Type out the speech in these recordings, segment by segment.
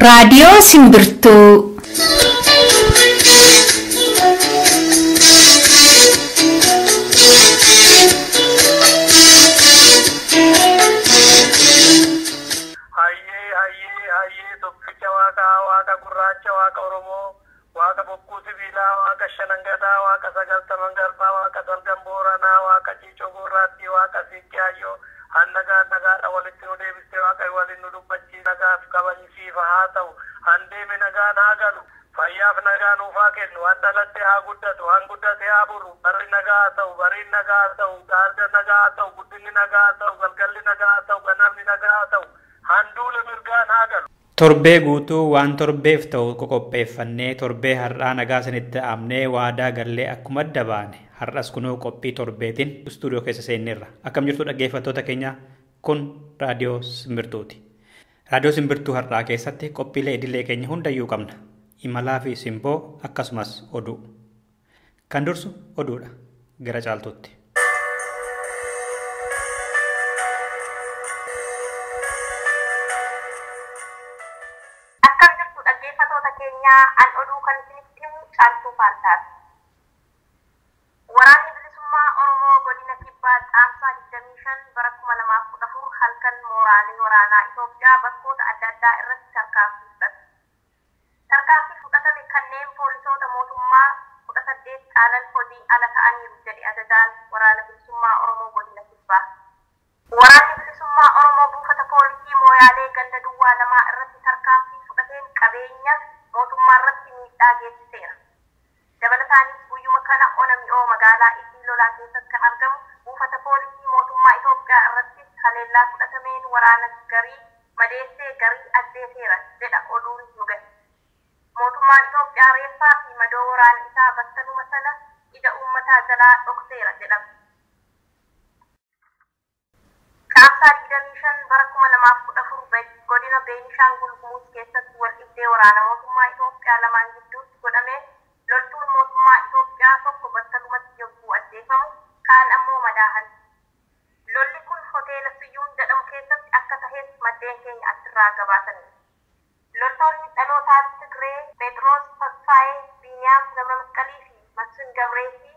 Raadiyoo Simbirtuu. Hayyee hayyee hayyee tokkicha waaqaa waaqa gurraacha waaqa Oromoo waaqa bokkuu sibiilaa waaqa shanangadaa waaqa sagaltaman garbaa waaqa salgan booranaa waaqa ciicoo gurraattii waaqa siiqqee hayyoo hannagaa nagaadha walitti nu deebistee waaqa waliin nu dubbachii nagaaf kabajisiifa haa ta'u handeeme nagaan haa galu fayyaaf nagaa nuufaa kennu han dhalatte haa guddatu han guddate haa buru barri nagaa haa ta'u bariin nagaa haa ta'u gaarda nagaa haa ta'u guddinni nagaa haa ta'u galgalli nagaa haa ta'u ganamni nagaa haa ta'u handuula mirgaan haa galu. Torbee guutuu waan torbeef ta'u qoqopheeffannee torbee har'aa nagaa sanitti dhaabnee waadaa gallee akkuma adda baane har'as kunoo qophii torbeetiin istuudiyoo keessa seenneerra. Akkam jirtu dhaggeeffattoota keenya, kun Raadiyoo Simbirtuuti. Raadiyoo Simbirtuu har'aa keessatti qophiilee idilee keenya hundayyuu qabna. Imalaa fi simboo akkasumas oduu. Kan dursu oduudha. Gara caaltuutti. Akkam jirtu dhaggeeffattoota keenyaa, an oduu kan isinitti himu Caaltuu Faantaati. Waraanni bilisummaa Oromoo godina Kibbaa Caamsaa 25 bara 2014 halkan mooraalee waraanaa Itoophiyaa bakkoota adda addaa irratti tarkaanfii fudhate. Tarkaanfii fudhatame kanneen poolisoota mootummaa 18 caalan hojii ala ta'aniiru jedhe ajajaan waraana bilisummaa Oromoo godina Kibbaa. Waraanni bilisummaa Oromoo buufata poolisii Mooyaalee ganda duwwaa lamaa irratti tarkaanfii fudhateen qabeenya mootummaa irratti miidhaa geessiseera. Dabalataanis guyyuma kana ona mi'oo magaalaa Iddii Lolaa keessatti kan argamu buufata poolisii mootummaa Itoophiyaa irrattis haleellaa fudhatameen waraana garii madeessee garii ajjeeseera jedha oduun nu gahe. Mootummaan Itoophiyaa reeffaa fi madoo waraana isaa battaluma sana ija uummataa jalaa dhokseera jedhama. Caamsaa 25 bara 2014 godina Beenishaangul Gumuz keessatti wal dhibdee waraana mootummaa Itoophiyaa lamaan gidduutti godhameen loltuun mootummaa Itoophiyaa tokko battalumatti yogguu ajjeefamu kaan ammoo madaahan. Lolli kun hoteela Siyyuun jedhamu keessatti akka tahes maddeen keenya achirraa gabaasaniiru. Loltoonni dhalootaa Tigree Phexros Tasfaayee, Biiniyaam Gabra-Masqalii fi Masfin Gabree fi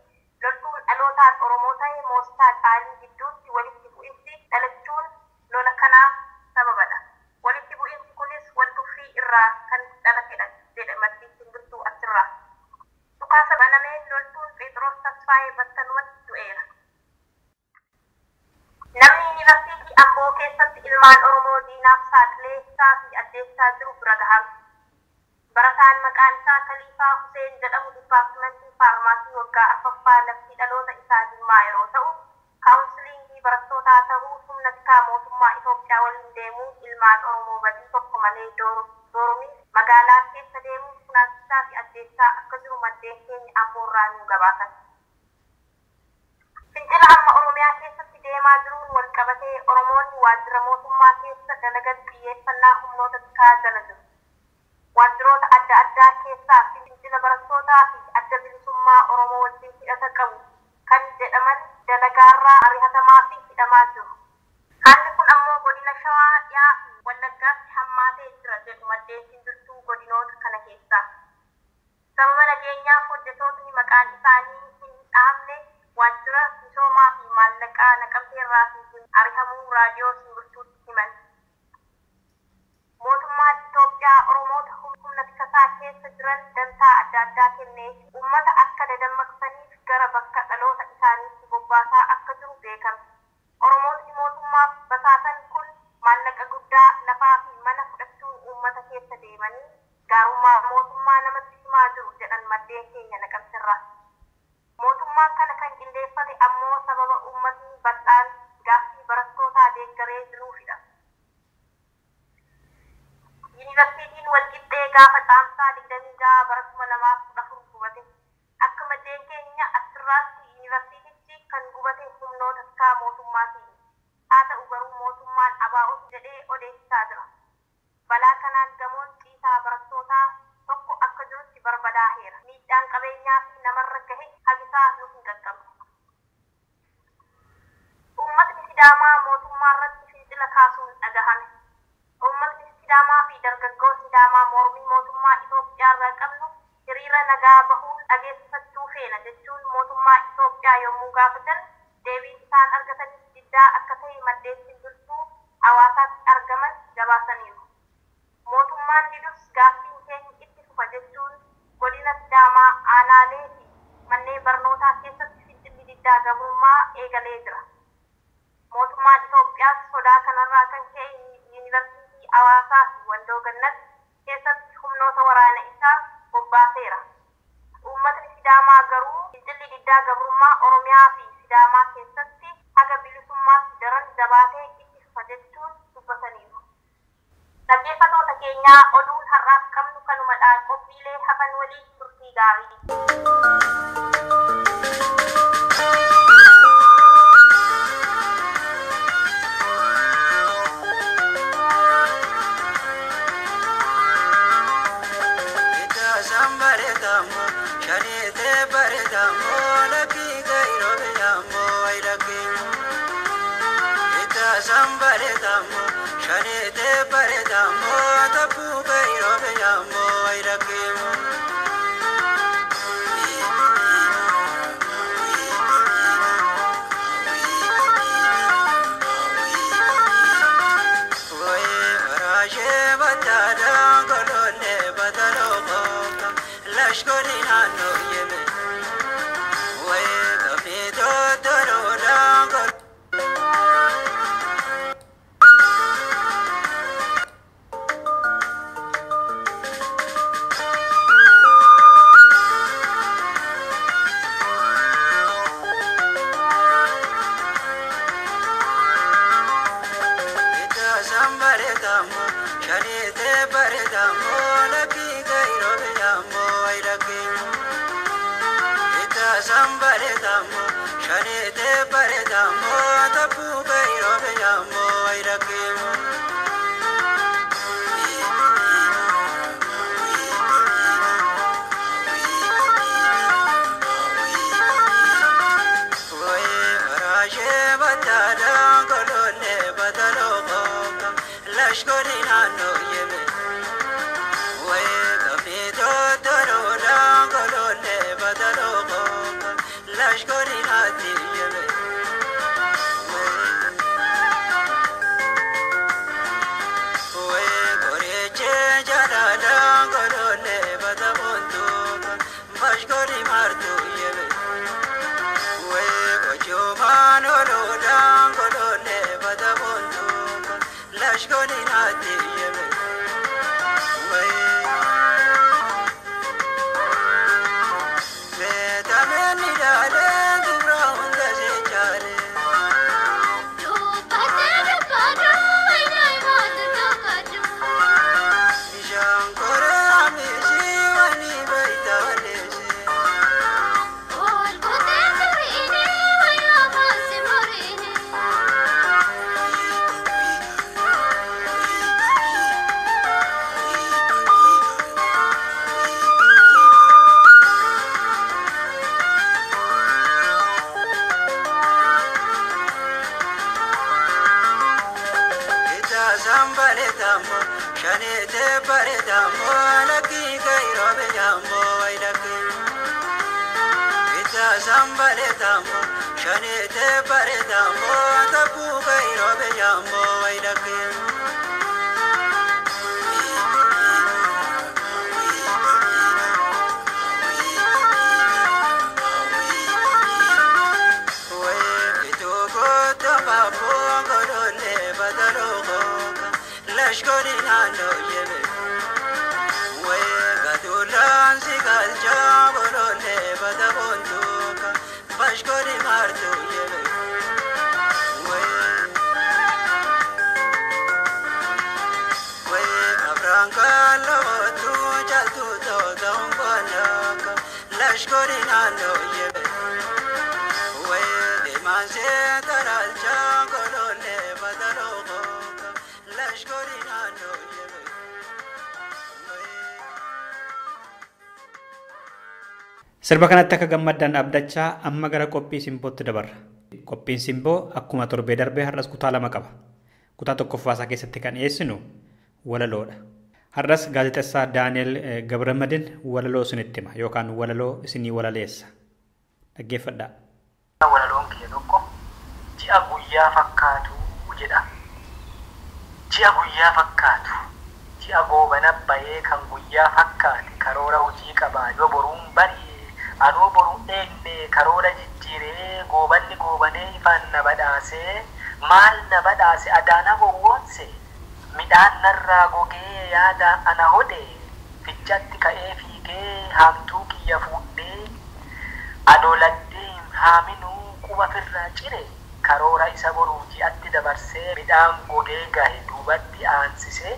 loltuun dhalootaan Oromoo ta'e Moostaa Caalii gidduutti walitti bu'insi dhalachuun lola kanaaf sababadha. Walitti bu'insi kunis wal tuffii irraa kan dhalatedha jedhe maddii simbirtuu achirraa. Dhukaasa banameen loltuun Phexros Tasfaayee battalumatti du'eera. Namni yuunivarsiitii Amboo keessatti ilmaan Oromoo diinaaf saaxilee isaa fi ajjeessaa jiru bira gahame. Barataan maqaan isaa Kaliifaa Huseen jedhamu dipaartimentii faarmaasii waggaa arfaffaa lafti dhaloota isaa Jimmaa yeroo ta'u, kaawunsiliingii barattootaa ta'uu humna tikaa mootummaa Itoophiyaa waliin deemuun ilmaan Oromoo badii tokko malee doormii magaalaa keessa deemuun funaansisaa fi ajjeessaa akka jiru maddeen keenya Amboorraa nu gabaasan. Fincila amma Oromiyaa keessatti deemaa jiruun wal qabatee Oromoonni waajjira mootummaa keessa dalagan xiyyeeffannaa humnoota tikaa jala jiru. Waajjiroota adda addaa keessaa fincila barattootaa fi adda bilisummaa Oromoo wajjin hidhata qabu kan jedhaman dalagaarraa ari'atamaa fi hidhamaa jiru. Haalli kun ammoo godina Shawaa dhiyaa fi Wallaggaatti hammaatee jira jedhu maddeen simbirtuu godinoota kana keessaa. Sababa nageenyaaf hojjettootni maqaan isaanii hin dhahamne waajjira misoomaa fi maallaqaa naqamteerraa fi ari'amuu raadiyoo simbirtuutti himan. Mootummaan Itoophiyaa Oromoota humna tikasaa keessa jiran dantaa adda addaa kennee uummata akka dadammaqsaniif gara bakka dhaloota isaaniitti bobbaasaa akka jiru beekame. Oromootni mootummaaf basaasan kun maallaqa guddaa lafaa fi mana fudhachuun uummata keessa deemanii gaarummaa mootummaa namatti himaa jiru jedhan maddeen keenya naqamsirraa. Mootummaan kana kan qindeeffate ammoo sababa uummatni bal'aan gaaffii barattootaa deeggaree jiruufidha. Yuunivarsiitiin Walqixxee gaafa Caamsaa 26 bara 2014 gubate. Akka maddeen keenya achirraatti yuunivarsiitichi kan gubate humnoota tikaa mootummaatiin. Haa ta'u garuu mootummaan abaa'uuf jedhee odeessaa jira. Balaa kanaan gamoon ciisaa barattootaa tokko akka jirutti barbadaa'eera. Miidhaan qabeenyaa fi namarra gahe hagisaa nu hin qaqqabne. Uummatni Sidaamaa mootummaa irratti fincila kaasuun dhagahame. Uummatni Sidaamaa fi dargaggoon Sidaamaa nagaa bahuun dhageessifachuu feena jechuun mootummaa Itoophiyaa yommuu gaafatan deebiin isaan argatanis diddaa akka ta'e maddeen simbirtuu hawaasaatti argaman gabaasaniiru. Mootummaan didus gaaffiin keenya itti fufa jechuun godina Sidaamaa aanaalee fi manneen barnootaa keessatti fincilli diddaa gabrummaa eegalee jira. Mootummaan Itoophiyaas sodaa kanarraa kan ka'e yuunivarsiitii Hawaasaa fi Wandoo Gannat keessatti humnoota waraana isaa bobbaaseera. Uummatni Sidaamaa garuu fincilli diddaa gabrummaa Oromiyaa fi Sidaamaa keessatti haga bilisummaatti daran jabaatee itti fufa jechuun dubbataniiru. Dhaggeeffattoota keenyaa oduun har'aaf qabnu kanumadha. Qophiilee hafan waliin turtii gaarii. Sirba kanatti akka gammaddan abdachaa amma gara qophii simbootti dabarra. Qophiin simboo akkuma torbee darbee har'as kutaa lama qaba. Kutaa tokkoffaa isaa keessatti kan dhiyeessinu walaloodha. Har'as gaazexessaa Daani'el Gabramadin walaloo isinitti hima yookaan walaloo isinii walaleessa. Dhaggeeffadhaa. Walaloon kiyya tokko ji'a guyyaa fakkaatu jedha. Ji'a guyyaa fakkaatu, ji'a goobana bayee kan guyyaa fakkaate karoora hojii qabaa yoo boruun bari'e anuu boruun eegne karoora jijjiiree goobanni goobanee ifaan na badhaasee maal na badhaase adaana gowwoomse midhaan narraa gogee yaada ana hode fichatti ka'ee fiigee haamtuu kiyya fuudhee adooladdee haaminuu quba firraa cire karoora isa boruu ji'atti dabarsee midhaan gogee gahe duubatti aansisee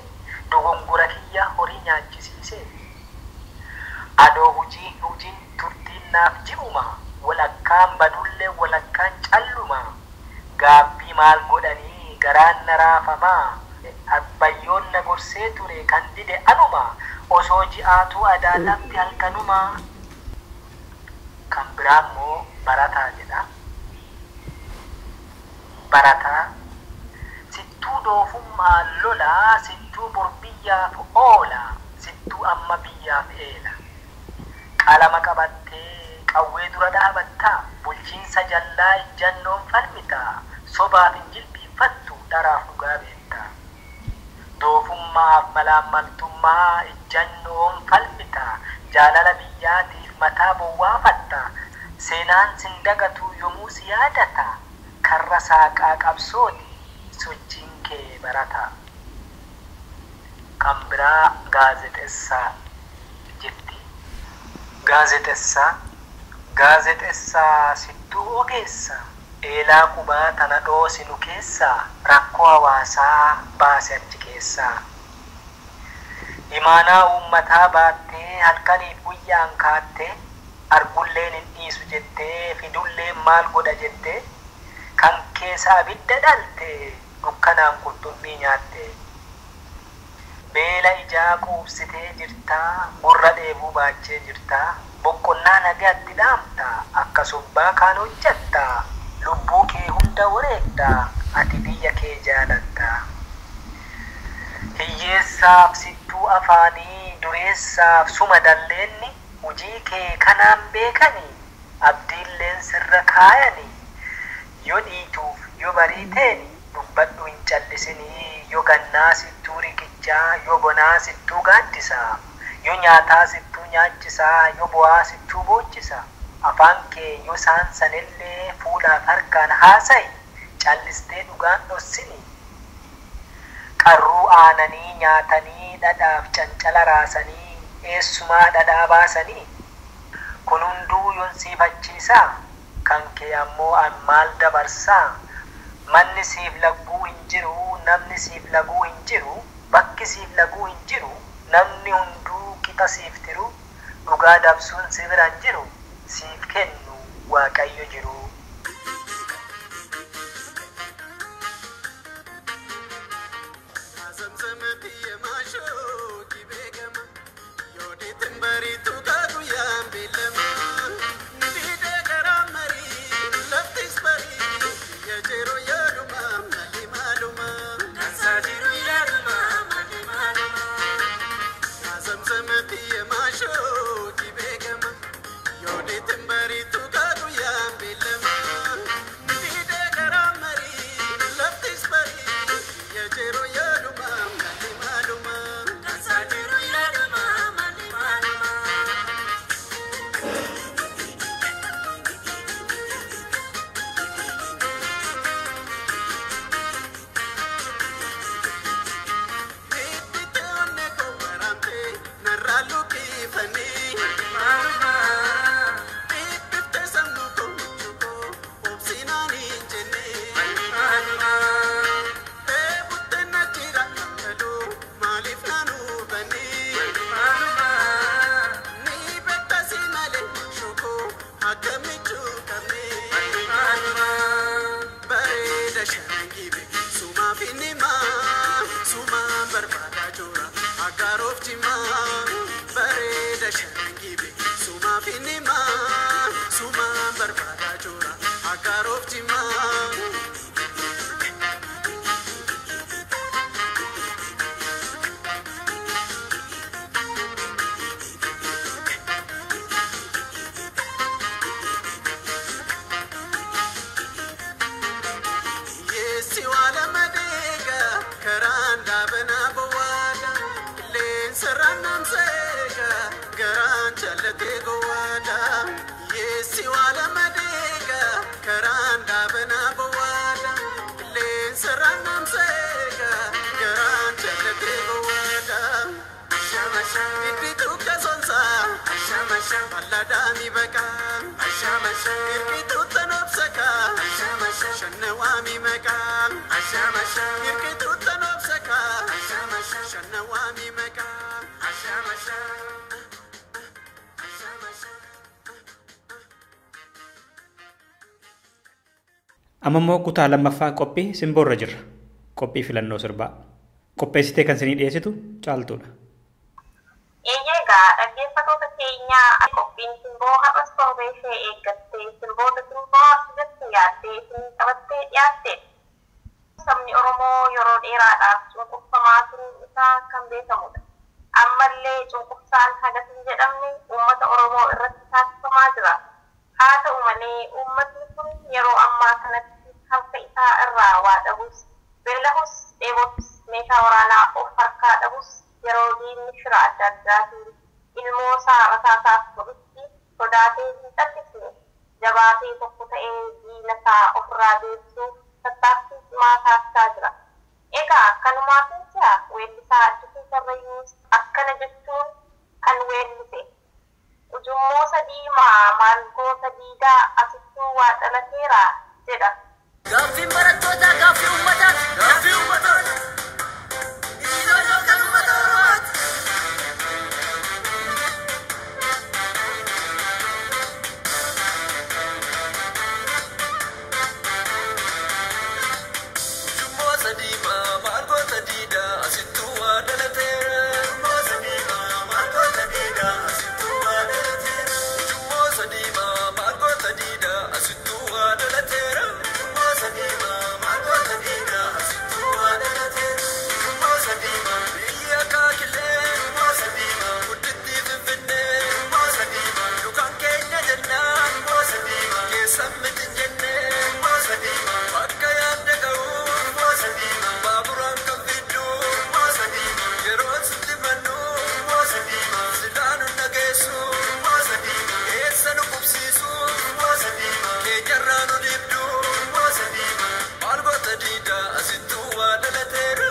dogongora kiyya horii nyaachisiise. Adoo hojii hojiin turtiin naaf ji'uma walakkaan badullee walakkaan calluma gaabbii maal godhanii garaan na raafamaa abbayyoon na gorsee ture kan dide anuma osoo ji'aatuu adaalatti halkanuma. Kan biraa immoo barataa jedha. Barataa sittuu doofummaa lolaa sittuu bor biyyaaf oola sittuu amma biyyaaf eela. Qalama qabattee qawwee dura dhaabattaa bulchiinsa jallaa ijjannoon falmitaa sobaaf hin jilbiinfattu dharaaf dhugaa beektaa. Doofummaaf malaammaltummaa ijjannoon falmitaa jaalala biyyaatiif mataa bowwaafatta seenaan sin dagatu yommuu si yaadata karra saaqaa qabsooti sochiin kee barata. Kan biraa gaazexessaa jetti. Gaazexessaa gaazexessaa sittuu ogeessa eelaa qubaa tana dhoosinu keessaa rakkoo hawaasaa baase achi keessaa. Imaanaa uummataa baattee halkaniif guyyaan kaattee argulleen hin dhiisu jettee fidulleen maal godha jettee kan keessa abidda dhalte dukkanaan qurxummii nyaatte. Beela ijaa quubsitee jirtaa gurra dheebuu baachee jirtaa boqqonnaa nagaatti dhaamtaa akka subbaa kaan hojjettaa lubbuu kee hunda wareegdaa ati biyya kee jaalattaa. Hiyyeessaaf sittuu afaanii dureessaaf suma dalleenni hojii kee kanaan beekanii abdiilleen sirra kaayanii yoo dhiituuf yoo bariiteen dubbadhu hin callisinii yoo gannaa sittuu riqichaa yoo bonaa sittuu gaaddisaa yoo nyaataa sittuu nyaachisaa yoo bu'aa sittuu boochisaa afaan kee yoo saansanillee fuulaaf harkaan haasa'i callistee dhugaan dhossini. Qarruu aananii nyaatanii dhadhaaf cancala raasanii eessumaa dhadhaa baasanii kun hunduu yoon siifachiisaa kan kee ammoo an maal dabarsaa manni siif laguu hin jiru namni siif laguu hin jiru bakki siif laguu hin jiru namni hunduu qixa siif tiru dhugaa dabsuun si bira hin jiru siif kennu waaqayyo jiru. Qilleensi waa lama deega karaan dhaabanaa bowwaadha. Qilleensa raannamsa eega garaan jallatee bowwaadha. Hiddi tukka sonsaa bal'aadhaa mi baqaa. Hirkituu tanobsakaa shannawaa mi maqaa. Hirkituu tanobsakaa shannawaa mi maqaa. Amma immoo kutaa lammaffaa qophii simboorra jirra. Qophii filannoo sirbaa. Qopheessitee kan isinii dhiyeessitu Caaltuudha. Egaa dhaggeeffattoota keenyaa qophiin simboo har'as torbee ishee eeggattee simboota simboo jettee yaaddee isinii qabattee dhiyaatte. Sabni Oromoo yeroo dheeraadhaaf cunqurfamaa turuun isaa kan beekamudha. Ammallee cunqursaan hagas hin jedhamne uummata Oromoo irratti taasifamaa jira. Haa ta'u malee uummatni kun yeroo ammaa kanatti harka isaa irraa waa dhabus, beelahus, dheebotus, meeshaa waraanaa of harkaa dhabus yeroo diinni shira adda addaatiin ilmoo isaa rasaasaaf godhutti sodaatee hin callisne jabaatee tokko ta'ee diina isaa ofirraa deebisuuf tattaaffii cimaa taasisaa jira. Egaa kanumaaf jecha weellisaa Addisuu Karrayyuus akkana jechuun kan weellise. Ujummoo sadiimaa maal goota diidaa asittuu waa dhalateera jedha. Gaaffiin barattootaa gaaffii uummataati. Gaaffii uummataati. Injifannoo kan uummata Oromooti. Ujummoo sadiimaa maal goota diidaa asittuu waa dhalateera. Ujummoo sadiimaa maal goota diidaa asittuu waa dhalateera. Ujummoo sadiimaa maal goota diidaa asittuu waa dhalateera. Ujummoo sadiimaa maal goota diidaa asittuu waa dhalateera. Ujummoo sadiimaa biyya kaakilee. Ujummoo sadiimaa guddittii Finfinnee. Ujummoo sadiimaa lukaan keenya jennaa. Ujummoo sadiimaa keessan miti hin jennee. Ujummoo sadiimaa bakka yaadde ga'uu. Ujummoo sadiimaa baaburaan kan fiddu. Ujummoo sadiimaa yeroon sitti mannu. Ujummoo sadiimaa silaa nu dhageessu. Ujummoo sadiimaa eessa nu qubsiisu. Ujummoo sadiimaa keenyarraa nu dibdu. Ujummoo sadiimaa maal goota diidaa asittuu waa dhalateera.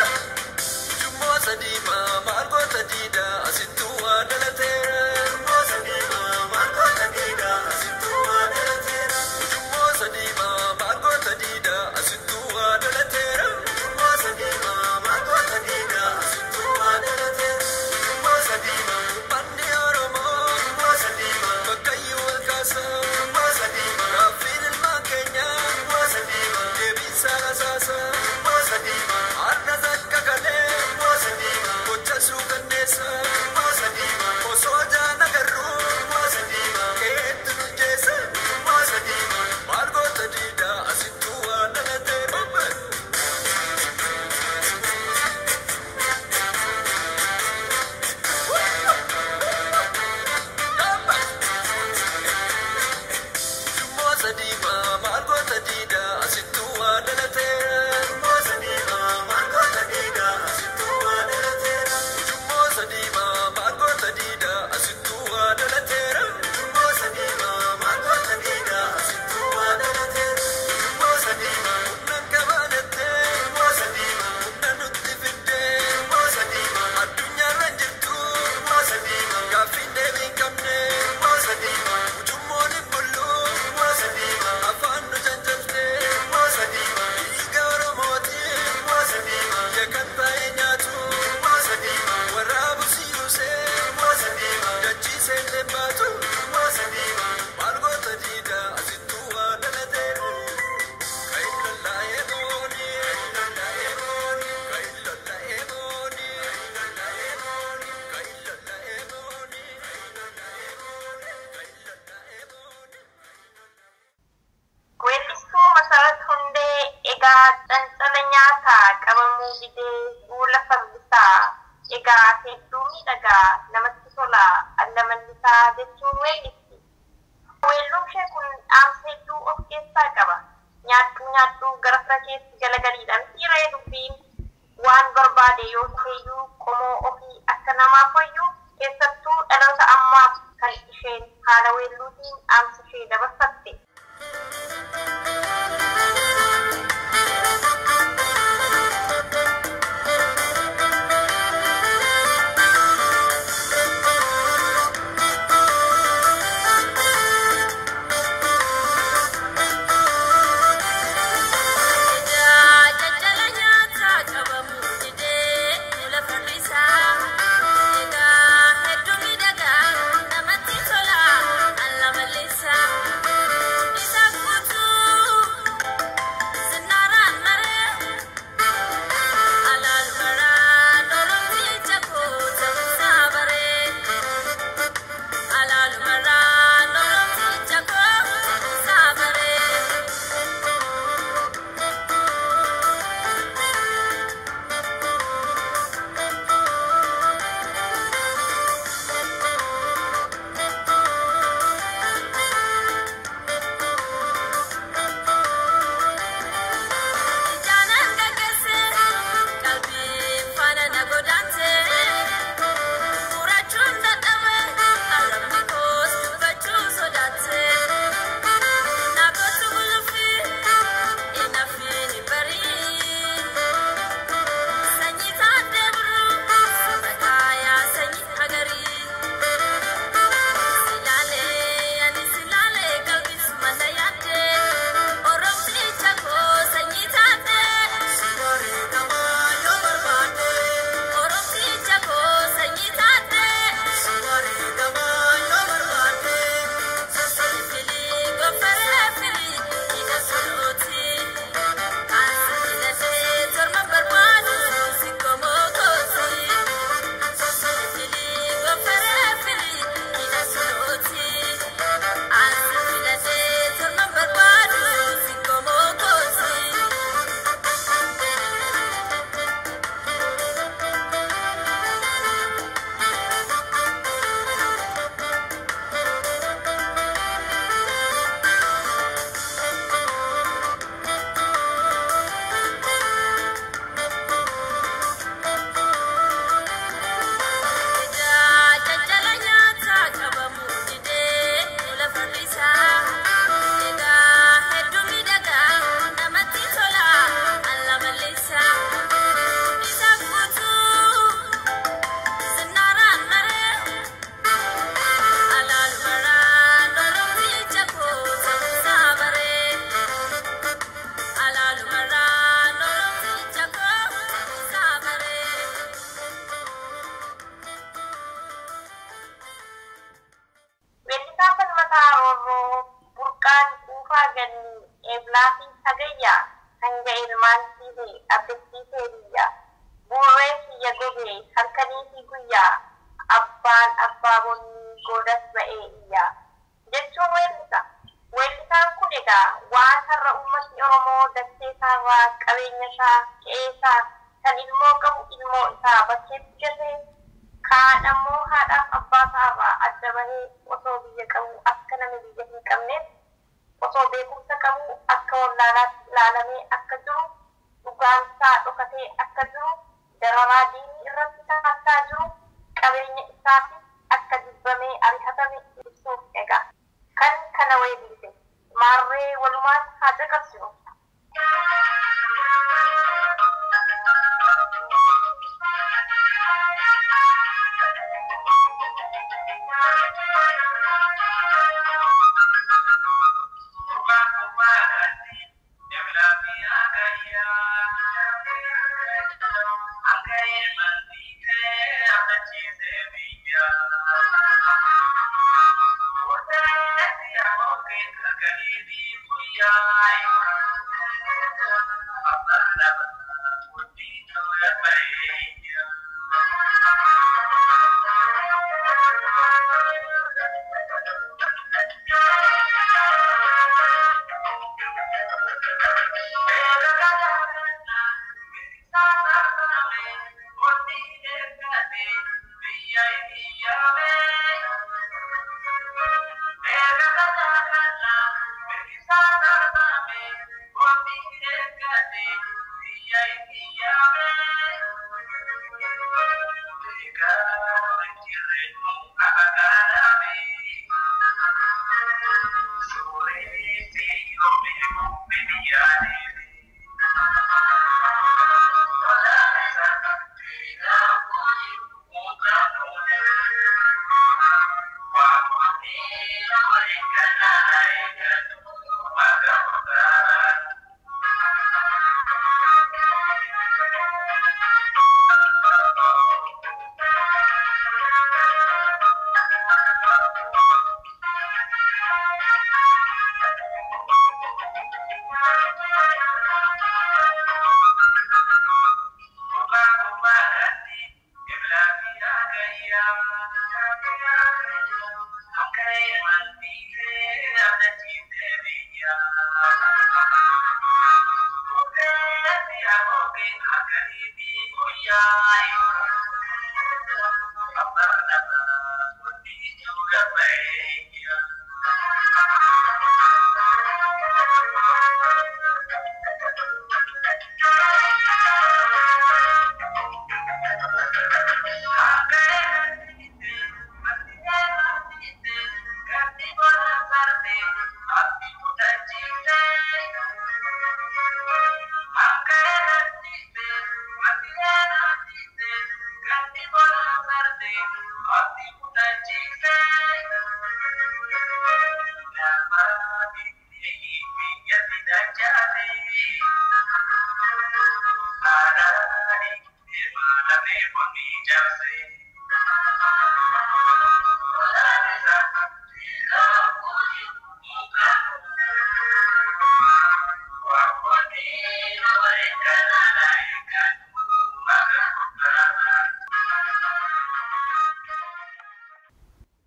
Ujummoo sadiimaa maal goota diidaa asittuu waa dhalateera. Ujummoo sadiimaa maal goota diidaa asittuu waa dhalateera. Ujummoo sadiimaa maal goota diidaa asittuu waa dhalateera. Ujummoo sadiimaa maal goota diidaa asittuu waa dhalateera. Ujummoo sadiimaa uummanni Oromoo. Ujummoo sadiimaa bakkayyuu wal kaasa. Ujummoo sadiimaa gaaffiin ilmaan keenyaa. Ujummoo sadiimaa deebiinsaa rasaasa. Ujummoo sadiimaa har'a takka kalee. Ujummoo sadiimaa gocha suukanneessa. Ujummoo sadiimaa osoo jaan agarruu. Ujummoo sadiimaa keetti nu jeessa. Ujummoo sadiimaa maal goota diidaa asittuu waa dhalatee. Ujummoo sadiimaa maal goota diidaa asittuu waa dhalateera. Ujummoo sadiimaa maal goota diidaa asittuu waa dhalateera. Ujummoo sadiimaa maal goota diidaa asittuu waa dhalateera. Ujummoo sadiimaa maal goota diidaa asittuu waa dhalateera. Ujummoo sadiimaa humna qabaanattee. Ujummoo sadiimaa humna nutti fiddee. Ujummoo sadiimaa addunyaarra hin jirtu. Ujummoo sadiimaa gaaffiin deebii hin qabne. Ujummoo sadiimaa ujummoon hin bullu. Ujummoo sadiimaa afaan nu cancabsee. Ujummoo sadiimaa dhiiga Oromooti. Ujummoo sadiimaa yakkan taa'ee nyaatu. Ujummoo sadiimaa waraabu siyyuusee. Ujummoo sadiimaa dachiisee illee baatu. Ujummoo sadiimaa maal goota diidaa asittuu waa dhalateera. Weellistuu Masarat Hundee egaa cancala nyaataa qabamuu didee guula fardisaa egaa hedduu miidhagaa namatti tola allamallisaa jechuun weellisti. Weelluun ishee kun dhaamsa hedduu of keessaa qaba. Nyaadhu nyaadhu gara fira keetti galagaliidhaan dhiiree dubbiin waan barbaade yoo ta'eyyuu qomoo ofii akka namaaf wayyu keessattuu dhaloota ammaaf kan isheen haala weelluutiin dhaamsa ishee dabarfatte. Thank you.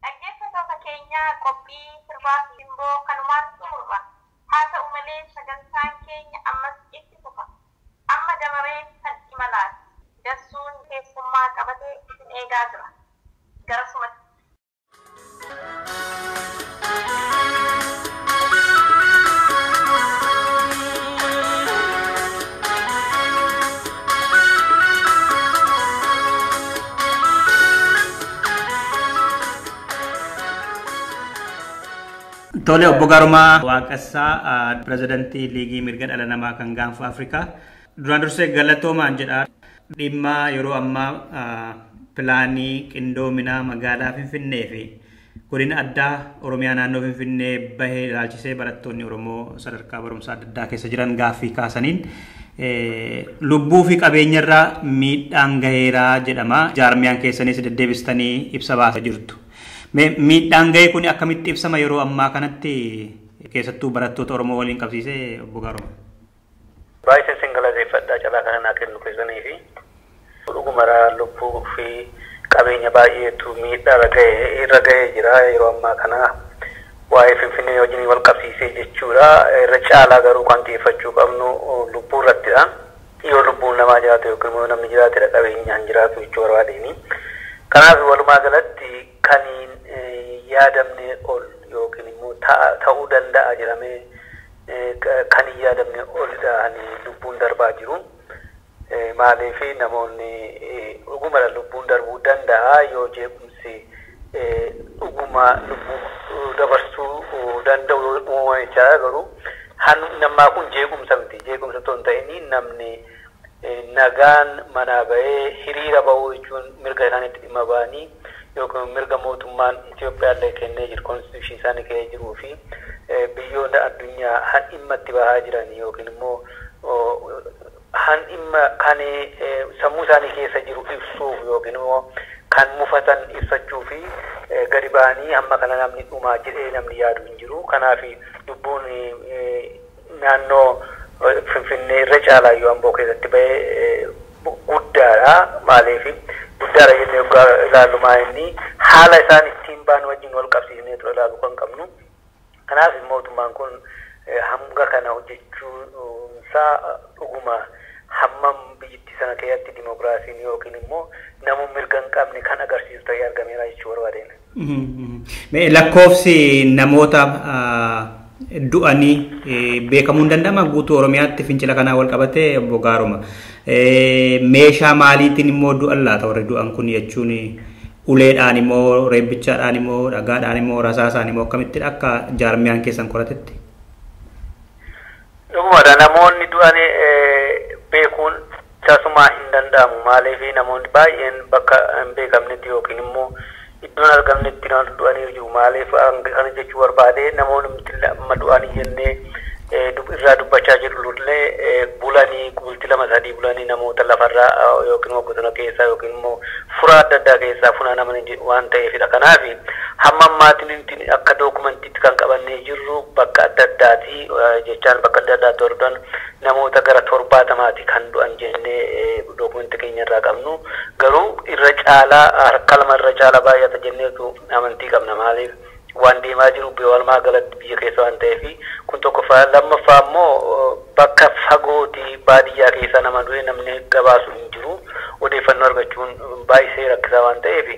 Dhaggeeffattoota keenya qophii sirbaa fi simboo kanumaan xumurra. Haa ta'u malee sagantaan keenya ammas itti fufa. Amma dabareen kan imalaati. Dassuun keessummaa qabatee isin eegaa jira. Gara sumatti. Tole obbo Garumaa Waaqessaa pirezidantii Liigii Mirga Dhala Namaa kan Gaanfa Afrikaa. Duraan dursee galatoomaan jedha. Dhimma yeroo ammaa pilaanii qindoominaa magaalaa Finfinnee fi godina addaa Oromiyaa naannoo Finfinnee bahee ilaalchisee barattoonni Oromoo sadarkaa barumsaa adda addaa keessa jiran gaaffii kaasaniin lubbuu fi qabeenyarraa miidhaan gaheeraa jedhama. Jaarmiyaan keessanis deddeebistanii ibsa baasaa jirtu. Miidhaan gahee kun akkamitti ibsama yeroo ammaa kanatti keessattuu barattoota Oromoo waliin qabsiisee obbo Gaaroma? Baay'ee sin galateeffadhaa calaa kana naa kennu keessanii fi dhuguma lubbuu fi qabeenya baay'eetu miidhaa irra gahee jira yeroo ammaa kana waa'ee Finfinnee wajjin wal qabsiisee jechuudha. Irra caalaa garuu kan xiyyeeffachuu qabnu lubbuu irrattidha. Yoo lubbuun namaa jiraate yookiin immoo namni jiraatedha qabeenyaan jiraatu jechuu barbaadeen. Kanaaf walumaa galatti kan yaadamne ol yookiin immoo ta'uu danda'a jedhamee kan hin yaadamne olidha lubbuun darbaa jiru. Maaliif namoonni dhuguma lubbuun darbuu danda'a yoo jeequmsi dhuguma lubbuu dabarsuu danda'u uumame jechaadha garuu nammaa kun jeequmsa miti jeequmsa otoo hin ta'in namni nagaan manaa bahee hiriira bahuu jechuun mirga isaaniitti dhimma bahanii yookiin mirga mootummaan Itoophiyaa illee kennee jiru konstituushinii isaanii kennee jiruu fi biyyoota addunyaa han dhimma itti bahaa jiran yookiin immoo han dhimma kan sammuu isaanii keessa jiru ibsuuf yookiin immoo kan mufatan ibsachuu fi gadi bahanii hamma kana namni dhumaa jedhee namni yaadu hin jiru. Kanaaf lubbuun naannoo Finfinnee irra caalaa yoo Amboo keessatti bahee guddaadha. Maaliif guddaadha jennee ilaallu maa inni haala isaan ittiin ba'an wajjin wal qabsiisnee ture ilaaluu kan qabnu. Kanaaf mootummaan kun hanga kana hojjechuunsaa dhuguma hammam biyyattii sana keessatti dimokiraasiin yookiin immoo namuu mirga hin qabne kan agarsiisu ta'ee argameera jechuu barbaadeen. Lakkoofsi namoota du'anii beekamuu hin danda'ama guutuu Oromiyaatti fincila kanaa wal qabatee obbo Gaaroma. Meeshaa maaliitiin immoo du'an laata warri du'an kun jechuun uleedhaan immoo reebbichaadhaan immoo dhagaadhaan immoo rasaasaan immoo akkamitti akka jaarmiyaan keessan qoratetti? Dhugumadha namoonni du'an beekuun tasuma hin danda'amu maaliif namoonni baay'een bakka hin beekamnetti yookiin immoo iddoon argamnetti nama du'anii jiru maaliif kana jechuu barbaade namoonni amma du'anii jennee irraa dubbachaa jirrullee bulanii bultii lama sadii bulanii namoota lafarraa yookiin immoo bosona keessaa yookiin immoo furaa adda addaa keessaa funaanaman waan ta'eefidha. Kanaaf hamma ammaatiin akka dookumantiitti kan qabannee jirru bakka adda addaati jechaan bakka adda addaatti warri namoota gara 70 kan du'an jennee dookumantii keenya irraa qabnu garuu irra caalaa harka lama irra caalaa baay'ata jenneetu amantii qabna maaliif Waan deemaa jiru walumaa galatti biyya keessa waan ta'eef kun tokkoffaa. Lammaffaa immoo bakka fagooti baadiyyaa keessa nama du'e namni gabaasu hin jiru, odeeffannoo argachuun baay'isee rakkisaa waan ta'eef,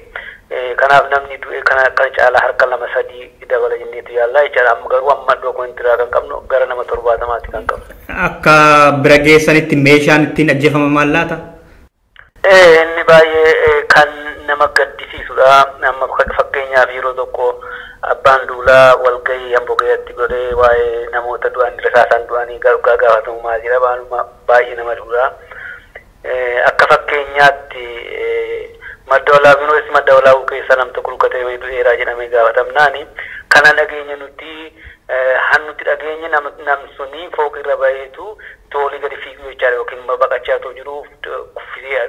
kanaaf namni du'e kana kan caalaa harka lama sadii dabala jenneetu yaallaa jechaadha. Amma garuu amma dookumentiraaa kan qabnu gara nama 70ti kan qabnu. Akka bira geessanitti meeshaan ittiin ajjeefama maal laata? Inni baay'ee kan nama gaddisiisudha. Amma fakkeenyaaf yeroo tokko abbaan duulaa walgahii Amboo keessatti godhee waa'ee namoota du'an rasaasaan du'anii gargaa gaafatamu maal jedha, waanuma baay'ee nama dhibudha. Akka fakkeenyaatti Madda Walaabuu, yuunivarsiitii Madda Walaabuu keessa nam tokko rukutamee du'eera jedhamee gaafatamnaani kana dhageenya nuti han nuti dhageenye nam suni fooqirra baheetu toolii gadi fiiguu jechaadha yookiin immoo baqachaa otoo jiru kuffisee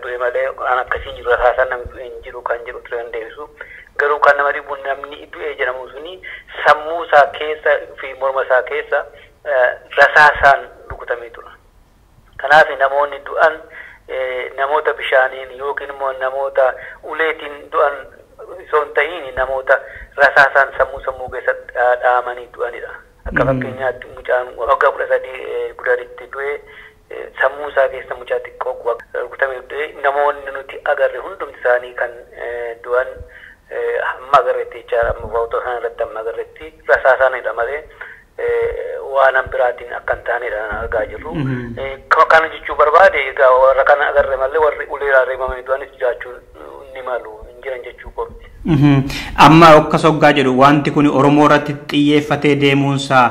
du'e malee waan akkasii jiru, rasaasaan namni du'e hin jiru kan jedhu ture kan deebisu. Garuu kan nama dhibu namni du'e jedhamu suni sammuu isaa keessa fi morma isaa keessa rasaasaan rukutamee tura. Kanaaf namoonni du'an namoota bishaaniin yookiin immoo namoota uleetiin du'an osoo hin ta'iin namoota rasaasaan sammuu keessa dhahamanii du'anidha. Akka fakkeenyaatti mucaan waggaa 13 Gudaritti du'e sammuu isaa keessa mucaa xiqqoo rukutamee du'e. Namoonni nuti agarre hundumti isaanii kan du'an hamma agarretti jechaadha. Amma footoo sana irratti hamma agarretti rasaasaanidha malee waan biraatiin akka hin taanedha argaa jirru. Kana jechuu barbaade egaa warra kana agarre malee warri uleeraan reebamanii du'anis jiraachuu ni malu, hin jiran jechuu kooti. Amma akka soggaa jedhu wanti kun Oromoo irratti xiyyeeffatee deemuunsaa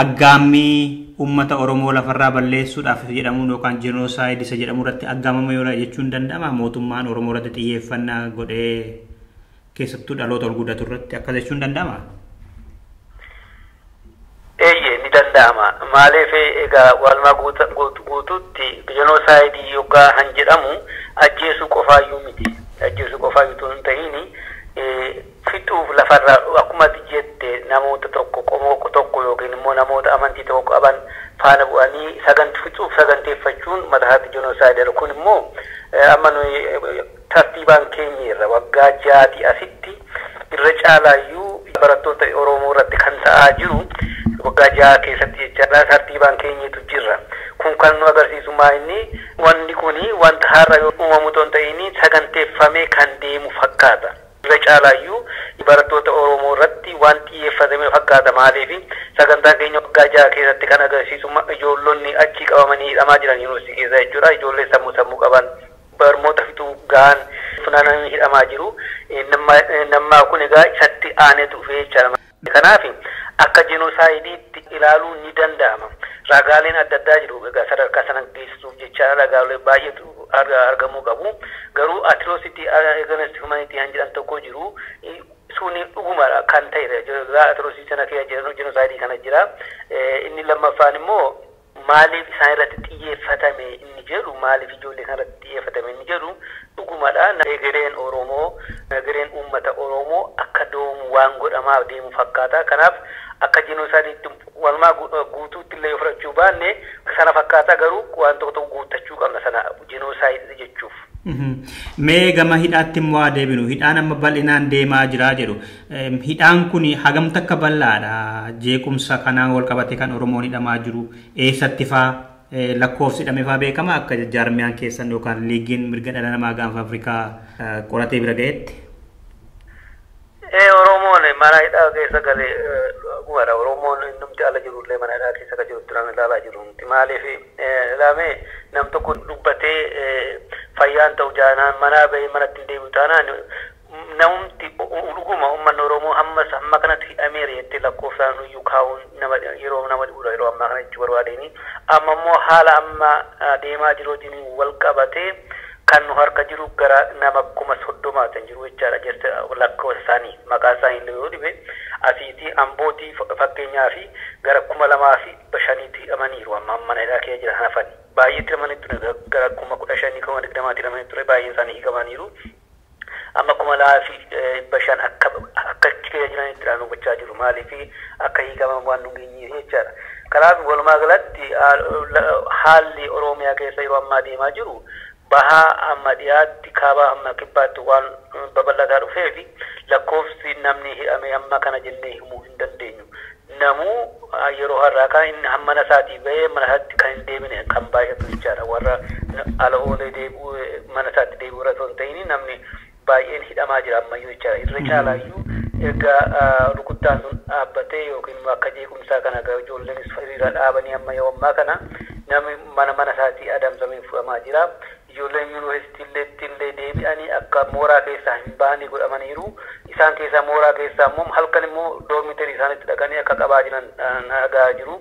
aggaammii uummata Oromoo lafarraa balleessuudhaaf jedhamuun yookaan jenosaayid isa jedhamu irratti aggaamama yoo jechuun danda'ama, mootummaan Oromoo irratti xiyyeeffannaa godhee keessattuu dhaloota ol guddatu irratti akkas jechuun danda'ama? Eeyyee, ni danda'ama. Maaliif, egaa walumaa guutuutti jenosaayidii yookaan han jedhamu ajjeesuu qofaayyuu miti. Ajjeesuu qofaayyuu otoo hin ta'iin fixuuf lafarraa akkuma ati jette namoota tokko, qomoo tokko yookiin immoo namoota amantii tokko qaban faana bu'anii fixuuf saganteeffachuun mataa isaatti jenosaayidii. Kun immoo amma nuyi tartiibaan keenyerra waggaa 6 asitti irra caalaayyuu barattoota Oromoo irratti kan ta'aa jiru waggaa 6 keessatti jechaadha, tartiibaan keenyetu jirra. Kun kan nu agarsiisu maa inni wanni kuni wanta har'a yoo uumamu otoo hin ta'in saganteeffamee kan deemu fakkaata. Irra caalaayyuu barattoota Oromoo irratti waan xiyyeeffatame fakkaata. Maaliif, sagantaan keenya waggaa 6 keessatti kan agarsiisu ijoollonni achi qabamanii hidhamaa jiran yuunivarsiitii keessa jechuudha. Ijoollee sammuu sammuu qaban barmoota fixuu gahan funaananii hidhamaa jiru. Nammaa kun egaa isatti aanee dhufee jechaadha. Kanaaf akka jenoosaaydiitti ilaaluun ni danda'ama. Ragaaleen adda addaa jiru egaa sadarkaa sana geessisuuf jecha ragaalee baay'eetu argamuu qabu. Garuu atrocity against humanity han jedhan tokko jiru. Suni dhugumadha kan ta'edha. Atrocity sana keessa jenosaayidii kana jira. Inni lammaffaan immoo maaliif isaan irratti xiyyeeffatame inni jedhu, maaliif ijoollee kana irratti xiyyeeffatame inni jedhu dhugumadha. Egereen Oromoo, egereen uummata Oromoo akka doomu waan godhamaa deemu fakkaata. Kanaaf akka jenoosaaydiitti walumaa guutuutti illee yoo fudhachuu baanne sana fakkaata, garuu waan tokko tokko guuttachuu qabna sana jenoosaayidii jechuuf. Mee gama hidhaatti immoo haa deebinu. Hidhaan amma bal'inaan deemaa jira jedhu. Hidhaan kun hagam takka bal'aadha? Jeequmsa kanaan wal qabate kan Oromoon hidhamaa jiru eessatti faa lakkoofsi hidhame faa beekama akka jaarmiyaan keessan yookaan liigiin mirga dhala namaa gaanfa Afrikaa qoratee bira ga'etti? Oromoon mana hidhaa keessa galee dhugumadha. Oromoon innumti ala jirullee mana hidhaa keessa kan jirutti nama ilaalaa jiru. Maaliif, ilaamee nam tokko dubbatee fayyaan ta'u jaanaan manaa bahee manatti hin deebi'u taanaan namumti dhuguma uummanni Oromoo hammas hamma kanatti hidhameera jettee lakkoofsaan iyyuu kaa'uun nama yeroo nama dhibudha yeroo ammaa kana jechuu barbaadeen. Amma immoo haala amma deemaa jiru wajjin wal qabatee kan nu harka jiru gara nama 30,000 kan jiru jechaadha, jecha lakkoofsa isaanii maqaa isaanii illee yoo dhibe asiitii Ambootii fakkeenyaa fi gara 2,500tti hidhamaniiru amma mana hidhaa keessa jiran hafan. Baay'eetti hidhamanii ture, gara 15,000, 20,000tti hidhamanii ture, baay'een isaanii hiikamaniiru. Amma 2,500 akka achi keessa jiranitti nu gochaa jiru, maaliif akka hiikaman waan nu geenyeef jechaadha. Kanaaf walumaa galatti haalli Oromiyaa keessa yeroo ammaa deemaa jiru Bahaa amma dhiyaatti, kaabaa amma kibbaatti waan babal'ataa dhufee fi lakkoofsi namni hidhame amma kana jennee himuu hin dandeenyu. Namuu yeroo har'aa kana inni mana isaatii bahee mana isaatti kan hin deebine kan baay'atu jechaadha. Warra ala oolee deebi'uu mana isaatti deebi'uu irra osoo hin ta'in namni baay'een hidhamaa jira ammayyuu jechaadha. Irra caalaayyuu erga rukuttaan sun dhaabbatee yookiin akka jeequmsaa kana ijoolleenis hiriira dhaabanii amma yeroo ammaa kana namni mana isaatii adamsamee fudhamaa jira. Ijoolleen yuunivarsiitiitti illee deebi'anii akka mooraa keessaa hin baane godhamaniiru. Isaan keessaa mooraa keessaa immoo halkan immoo doormiteerii isaanitti dhaqanii akka qabaa jiran dhagaa jiru.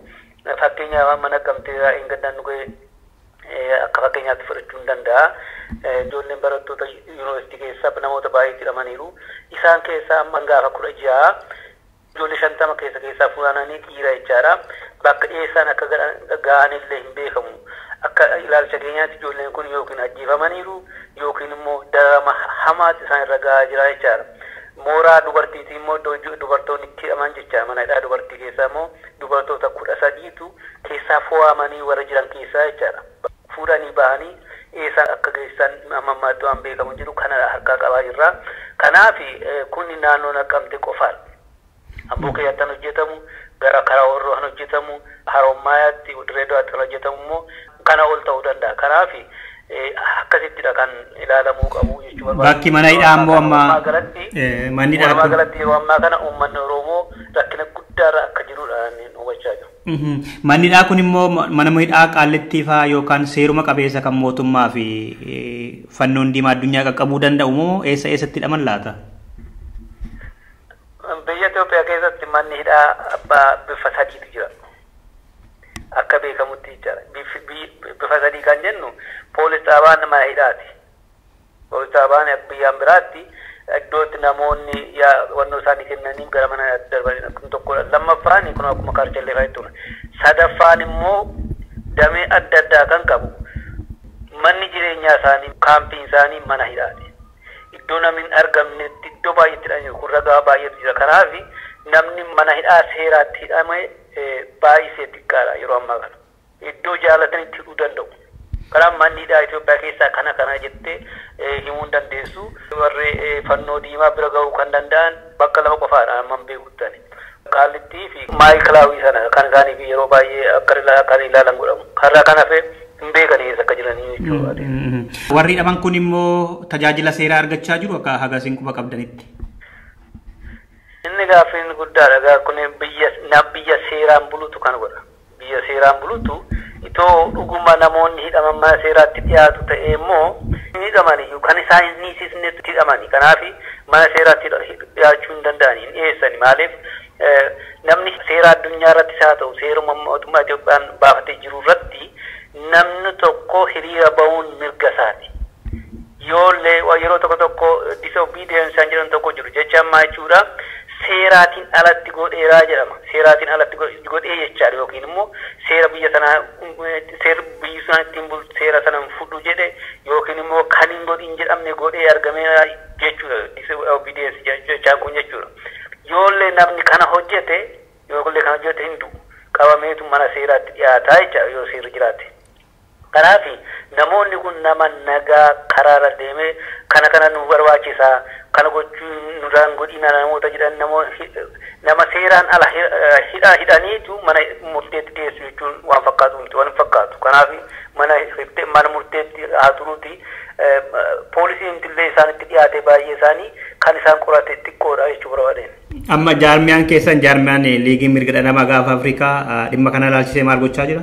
Fakkeenyaaf mana Naqamtee hin gaddaan dhugee akka fakkeenyaatti fudhachuu hin danda'a. Ijoolleen barattoota yuunivarsiitii keessaa namoota baay'eetti hidhamaniiru. Isaan keessaa amma gaafa 16 ijoollee 50 keessaa funaananii dhiira jechaadha. Bakka dhiyeessaan akka ga'anillee hin beekamu. Akka ilaalcha keenyaatti ijoolleen kun yookiin ajjeefamaniiru yookiin immoo dararama hamaatti isaan irra gahaa jira jechaadha. Mooraa dubartiitii immoo dubartoonni itti hidhaman jechaadha. Mana hidhaa dubartii keessaa immoo dubartoota 13tu keessaa fo'amanii warra jiran keessaa jechaadha. Fuudhanii bahanii eessaan akka geessan amma ammaatti waan beekamu jiru kana harkaa qabaa jirra. Kanaaf kun naannoo Naqamte qofaadha. Amboo keessatti kan hojjetamu, gara karaa Horroo kan hojjetamu, Haroomayaatti, Dirree Dawaatti kan hojjetamu immoo kana ol ta'uu danda'a. Kanaaf akkasittidha kan ilaalamuu qabu jechuudha. Bakki mana hidhaa immoo amma manni hidhaa walumaa galatti yeroo ammaa kana uummanni Oromoo rakkina guddaarra akka jirudha inni hubachaa jiru. Manni hidhaa kun immoo mana hidhaa Qaallittii fa'aa yookaan seeruma qabeessa kan mootummaa fi fannoon diimaa addunyaa qaqqabuu danda'u moo eessa eessatti hidhaman laata? Biyya Itoophiyaa keessatti manni hidhaa bifa sadiitu jira. Akka beekamutti jechaadha. Bifa sadii kan jennu poolis xaabaan mana hidhaati. Poolis xaabaan biyyaan biraatti iddootti namoonni wannoo isaanii kennanii gara mana hidhaatti darbanidha. Kun tokkodha. Lammaffaan kun akkuma kaarchallee fa'aa jechuudha. Sadaffaan immoo damee adda addaa kan qabu manni jireenyaa isaanii kaampiin isaanii mana hidhaati. Iddoo namni hin argamnetti iddoo baay'eetti hidhanii kun ragaa baay'eetu jira. Kanaaf namni mana hidhaa seeraatti hidhame baay'isee xiqqaadha yeroo ammaa kana. Iddoo jaalatanitti hidhuu danda'u. Kanaaf manni hidhaa Itoophiyaa keessaa kana kana jettee himuu hin dandeessu. Warri fannoo diimaa bira ga'uu kan danda'an bakka lama qofaadha amma hin beekuttani. Qaallittii fi maayikilaawii sana kan isaaniif yeroo baay'ee akka kan ilaalan godhamu. Karraa kan hafe hin beekanii eessa akka jiranii jechuudha. Warri hidhaman kun immoo tajaajila seeraa argachaa jiru akka hagasiin quba qabdanitti. Inni gaaffiin guddaadha. Kun biyya seeraan bulutu kan godha. Biyya seeraan bulutu itoo dhuguma namoonni hidhaman mana seeraatti dhiyaatu ta'e immoo hin hidhamani kan isaan hin hiisisnetti hidhamani. Kanaaf mana seeraatti dhiyaachuu hin danda'ani, hin dhiyeessani. Maaliif namni seera addunyaa irrattis haa ta'u seeruma mootummaa Itoophiyaan baafatee jiru irratti namni tokko hiriira ba'uun mirga isaati. Yoollee yeroo tokko tokko disobedience kan jedhan tokko jiru jecha ammaa jechuudha. Seeraatiin alatti godheeraa jedhama. Seeraatiin alatti godhee jechaadha yookiin immoo seera biyya sanaa seera biyyi sanaa ittiin bultu seera sana hin fudhu jedhe yookiin immoo kan hin godhin jedhamne godhee argameera jechuudha. Disobedience jechaan kun jechuudha. Yoollee namni kana hojjete yoollee kana hojjete hin du'u. Qabameetu mana seeraatti dhiyaataa jechaadha yoo seerri jiraate. Kanaaf namoonni kun nama nagaa karaarra deemee kana kana nu barbaachisa kana gochuu nurraan godhina namoota jedhan nama seeraan ala hidhaniitu mana murteetti dhiyeessu jechuun waan fakkaatu miti waan fakkaatu. Kanaaf mana murteetti haa turuuti poolisiin illee isaanitti dhiyaate baay'ee isaanii kan isaan qorate xiqqoodha jechuu barbaadeen. Amma jaarmiyaan keessan jaarmiyaan liigii mirga dhala namaa gaafa Afrikaa dhimma kana ilaalchisee maal gochaa jira?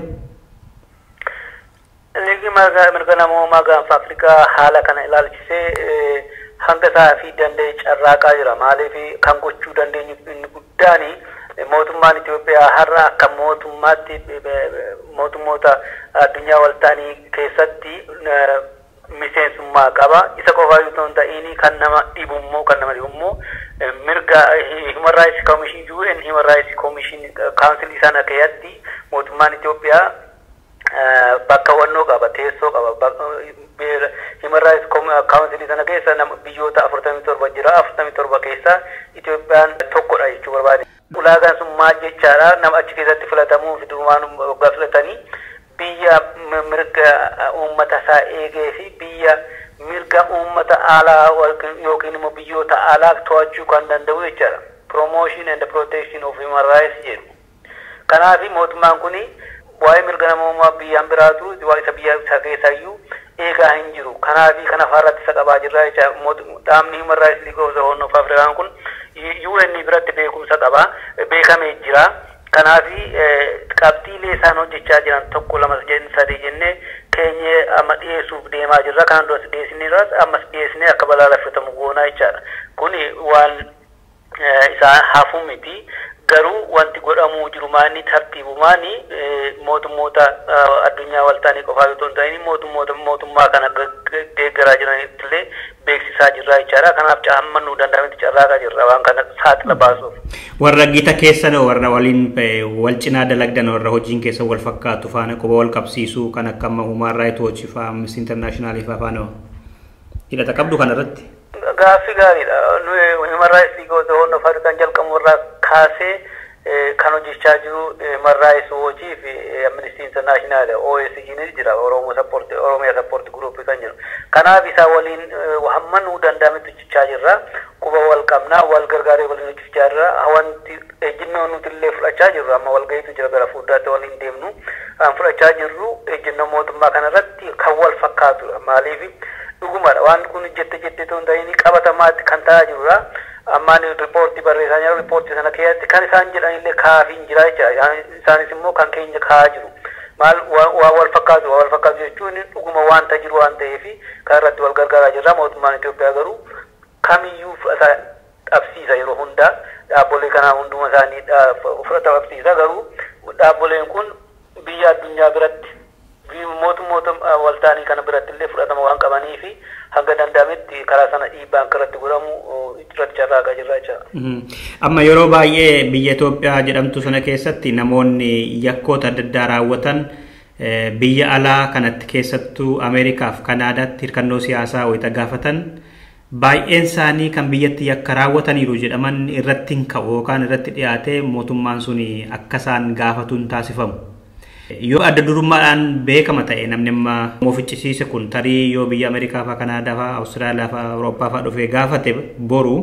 Liigii mirga namoomaa gaafa Afrikaa haala kana ilaalchisee hanga isaa fi danda'e carraaqaa jira. Maaliif kan gochuu dandeenyu inni guddaan mootummaan Itoophiyaa har'a akka mootummaatti mootummoota addunyaa waltaanii keessatti miseensummaa qaba. Isa qofaa yoo hin ta'in kan nama dhibummoo mirga Human Rights Commission UN Human Rights Commission Council isaan keessatti mootummaan Itoophiyaa bakka hubannoo qaba, teessoo qaba. Human Rights Council sana keessa biyyoota 47 jira. 47 keessa Itoophiyaan tokkodha jechuu barbaade. Ulaagaan sun maal jechaadha? Nama achi keessatti filatamuu fi durumaan waggaa filatanii biyya mirga uummata isaa eegee fi biyya biyya mirga uummata alaa yookiin immoo biyyoota alaa to'achuu kan danda'u jechaadha. Promotion and protection of human rights jedhu. Kanaaf mootummaan kun waa'ee mirga namoomaa biyyaan biraatu waa isa biyya isaa keessaayyuu eegaa hin jiru. Kanaaf kana faarratti isa qabaa jirra jecha. Dhaabni Human Rights League of the Horn of Africa kun UN biratti beekumsa qaba, beekamee jira. Kanaaf qabxiilee isaan hojjechaa jiran 1 2 3 jennee keenyee amma dhiyeessuuf deemaa jirra. Kanaan duras dhiyeessineerras ammas dhiyeessinee akka balaaleffatamu goonaa jechaadha. Kuni waan isaan hafu miti. Garuu wanti godhamuu jiru maani tartiibumaani mootummoota addunyaa waltaanii qofaa otoo hin ta'in mootummoota mootummaa kana deeggaraa jiranitti illee beeksisaa jirra jechaadha. Kanaaf hamma nuu danda'ametti carraaqaa jirra waan kana saaxila baasuuf. Warra gita keessan warra waliin wal cinaa dalagdan warra hojiin keessa wal fakkaatu faana quba wal qabsiisuu kan akka amma Human Rights Watch fa'aa Amnesty International fa'aa faana hidhata qabdu kanarratti. Gaaffii gaariidha. Nuyi Human Rights League of the Horn of Africa jalqabu irraa kaasee kan hojjechaa jiru Human Rights Watch fi Amnesty International OSG ni jira, Oromo Support, Oromia Support Group kan jiru. Kanaaf isaa waliin hamma nuu danda'ametti hojjechaa jirra. Quba wal qabnaa, wal gargaaree waliin hojjechaa jirra. Wanti ejjennoo nuti illee fudhachaa jirru amma wal gahiitu jira gara fuulduraatti waliin deemnu. Kan fudhachaa jirru ejjennoo mootummaa kanarratti kan wal fakkaatudha. Maaliif dhugumadha waan kun jette jette otoo hin ta'in qabatamaatti kan ta'aa jirudha. Ammaan riippoortii barreessaa jiru, riippoortii sana keessatti kan isaan jedhan illee kaafiin jira jechuudha. Isaanis immoo kan keenya kaa'aa jiru. Maal waa wal fakkaatu, waa wal fakkaatu jechuun dhuguma waanta jiru waan ta'eef kan irratti wal gargaaraa jirra. Mootummaan Itoophiyaa garuu kamiyyuu fudhata dhabsiisa yeroo hundaa dhaabbolee kanaa hunduma isaanii fudhata dhabsiisa. Garuu dhaabboleen kun biyya addunyaa biratti mootummoota waltaanii kana biratti illee fudhatama waan qabanii fi hanga danda'ametti karaa sana dhiibbaan irratti godhamu irratti carraaqaa jirra jechuudha. Amma yeroo baay'ee biyya Itoophiyaa jedhamtu sana keessatti namoonni yakkoota adda addaa raawwatan biyya alaa kanatti keessattuu Ameerikaaf Kanaadaatti hirkannoo siyaasaa wayita gaafatan baay'een isaanii kan biyyatti yakka raawwataniiru jedhaman irratti hin ka'u yookaan irratti dhiyaatee mootummaan sun akka isaan gaafatu hin taasifamu. Yoo adda durummaadhaan beekama ta'e namni amma moofichisiise kun tarii yoo biyya Ameerikaa fa'aa Kanaadaa fa'aa Awustiraaliyaa fa'aa Awurooppaa fa'aa dhufee gaafate boru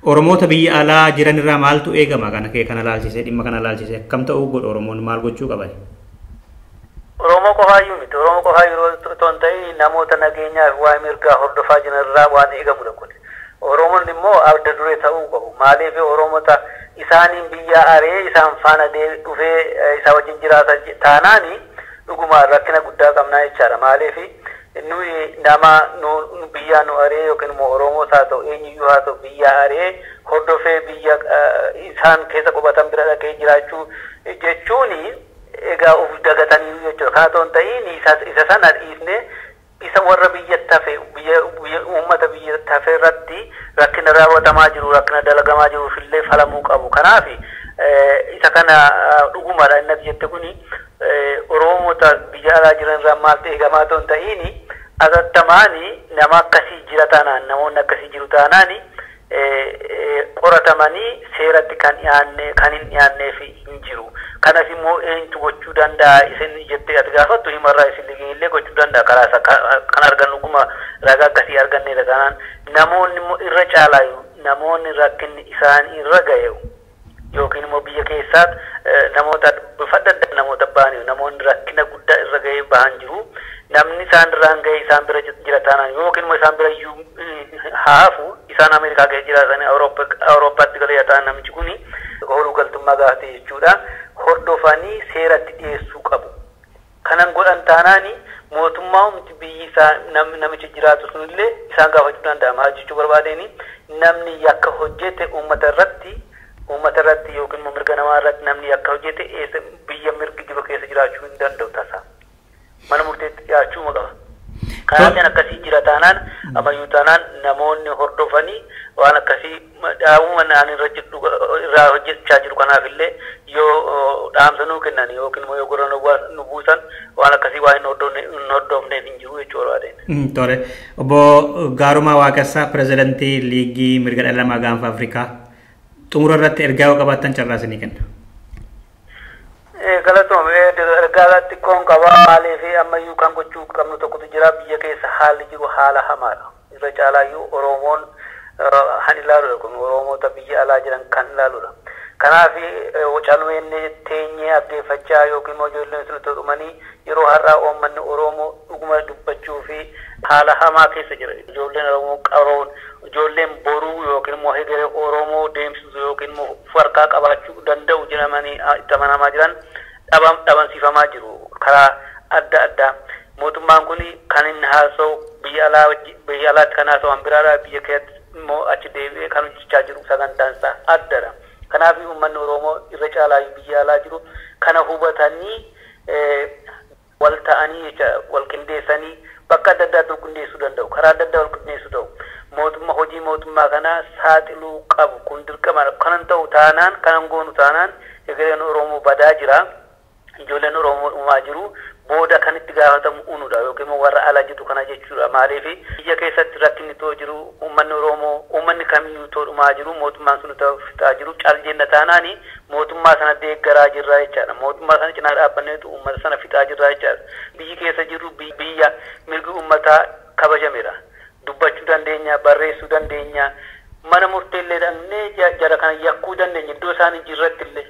Oromoota biyya alaa jiran irraa maaltu eegama kana kee kana laalchisee dhimma kana laalchisee akkam ta'uu godhu Oromoon maal gochuu qaba? Oromoo qofaayyuu miti. Oromoo qofaayyuu otoo hin ta'in namoota nageenyaa fi waa'ee mirgaa hordofaa jiran irraa waan eegamudha kun. Oromoon immoo adda duree ta'uu qabu. Maaliif Oromoota isaaniin biyya aree isaan faana dhufee isaa wajjin jiraata taanaani dhuguma rakkina guddaa qabnaa jechaadha. Maaliif nuyi nama nu biyyaa nu aree yookiin immoo Oromoos haa ta'u eenyuyyuu haa ta'u biyya aree hordofee biyya isaan keessa qubatan bira dhaqee jiraachuu jechuuni egaa of dagatanii jechuudha. Kana otoo hin ta'in isa sana dhiisnee isa warra biyyatti hafe biyya uummata biyyatti hafe irratti rakkina raawwatamaa jiru rakkina dalagamaa jiruuf illee falamuu qabu. Kanaaf isa kana dhugumadha inni ati jette kuni Oromoota biyya alaa jiran irraa maaltu eegamaa otoo hin ta'in atattamaani nama akkasii jira taanaan namoonni akkasii jiru taanaani qoratamanii seeratti kan dhiyaanne kan hin dhiyaanneef hin jiru. Kanas immoo eenyutu gochuu danda'a isin jettee ati gaafattu himarraa isin illee gochuu danda'a karaa isa kan argannu dhuguma ragaa akkasii arganneedha. Kanaan namoonni immoo irra caalaayu namoonni rakkinni isaan irra ga'e yookiin immoo biyya keessaa namoota bifa adda addaa namoota ba'anii namoonni rakkina guddaa irra ga'ee ba'an jiru. Namni isaan irraan ga'e isaan bira jira taanaan yookiin immoo isaan bira iyyuu haafu isaan Ameerikaa keessa jiraatanii Awurooppaatti galee ta'an namichi kuni hooluu galtummaa gaafate jechuudha. Hordofanii seeratti dhiyeessuu qabu. Kanan godhan taanaani mootummaa humti biyyi isaa namichi jiraatu sunillee isaan gaafachuu danda'a. Maal jechuu barbaadeen namni yakka hojjete uummata irratti yookiin immoo mirga namaa irratti namni yakka hojjete biyya mirgi jiru keessa jiraachuu hin danda'u tasa. Mana murteetti dhiyaachuu qaba. Kanaatiin akkasii jira taanaan ammayyuu taanaan namoonni hordofanii waan akkasii dhaabuma naan irraa hojjechaa jiru kanaaf illee yoo dhaamsa nuu kennan yookiin immoo yoo gora nu buusan waan akkasii waan hin hordofneef hin jiru jechuu barbaadeen. Tole. Obbo Gaarumaa Waaqessaa pirezidantii Liigii Mirga Dhala Namaa Gaanfa Afrikaa xumura irratti ergaa yoo qabaattan carraa isinii kenna. Galatoome ergaa xiqqoon qaba maaliif ammayyuu kan gochuu qabnu tokkotu jira biyya keessa haalli jiru haala hamaadha. Irra caalaayyuu Oromoon kan ilaaludha kun Oromoota biyya alaa jiran kan ilaaludha. Kanaaf calmeenni teenyee dhaggeeffachaa yookiin immoo ijoolleen sun itti dhumanii yeroo har'aa uummanni Oromoo dhuguma dubbachuu fi haala hamaa keessa jira. Ijoolleen Oromoo qaroon ijoolleen boruu yookiin immoo hegeree Oromoo deemsisu yookiin immoo farkaa qabaachuu danda'u jedhamanii itti amanamaa jiran dhabamsiifamaa jiru karaa adda addaa. Mootummaan kun kan inni haasa'u biyya alaatti kan haasa'u biraadha biyya keessatti immoo achi deebi'ee kan hojjechaa jiru sagantaan isaa addadha. Kanaaf uummanni Oromoo irra caalaa biyya alaa jiru kana hubatanii wal ta'anii jecha wal qindeessanii bakka adda addaatti wal qindeessuu danda'u karaa adda addaa wal qindeessuu danda'u. Mootummaa hojii mootummaa kanaa saaxiluu qabu kun dirqama kanan ta'u taanaan kanan goonu taanaan egereen Oromoo badaa jira. Ijoolleen Oromoo dhumaa jiru booda kan itti gaafatamu unudha yookiin immoo warra ala jiru kana jechuudha. Maaliif biyya keessatti rakkinni too jiru uummanni Oromoo uummanni kamiyyuu too dhumaa jiru mootummaan sun too fixaa jiru cal jenna taanaani mootummaa sana deeggaraa jirra jechaadha. Mootummaa sana cinaa dhaabbanneetu uummata sana fixaa jirra jechaadha. Biyyi keessa jiru biyya mirgi uummataa kabajamedha. Dubbachuu dandeenya, barreessuu dandeenya, mana murteellee dhaqnee jara kana yakkuu dandeenya iddoo isaan hin jirretti illee.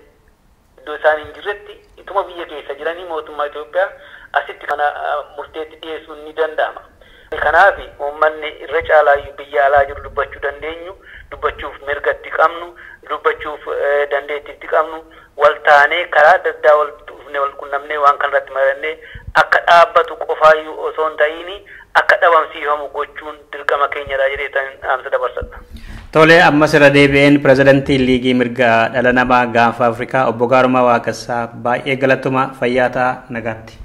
Iddoo isaan hin jirretti ituma biyya keessa jiranii mootummaa Itoophiyaa asitti kana murteetti dhiyeessuun ni danda'ama. Kanaaf uummanni irra caalaayyuu biyya alaa jiru dubbachuu dandeenyu, dubbachuuf mirga itti qabnu, dubbachuuf dandeettii itti qabnu, wal taanee karaa adda addaa wal dhufnee wal qunnamnee waan kana irratti mari'annee akka dhaabbatu qofaayyuu osoo hin ta'iin akka dhabamsiifamu gochuun dirqama keenyadha jedhee dhaamsa dabarsadha. Tole ammas irra deebi'een pirezidantii Liigii Mirga Dhala Namaa Gaanfa Afrikaa obbo Gaarumaa Waaqessaa baay'ee galatuma fayyaa ta'a nagaatti.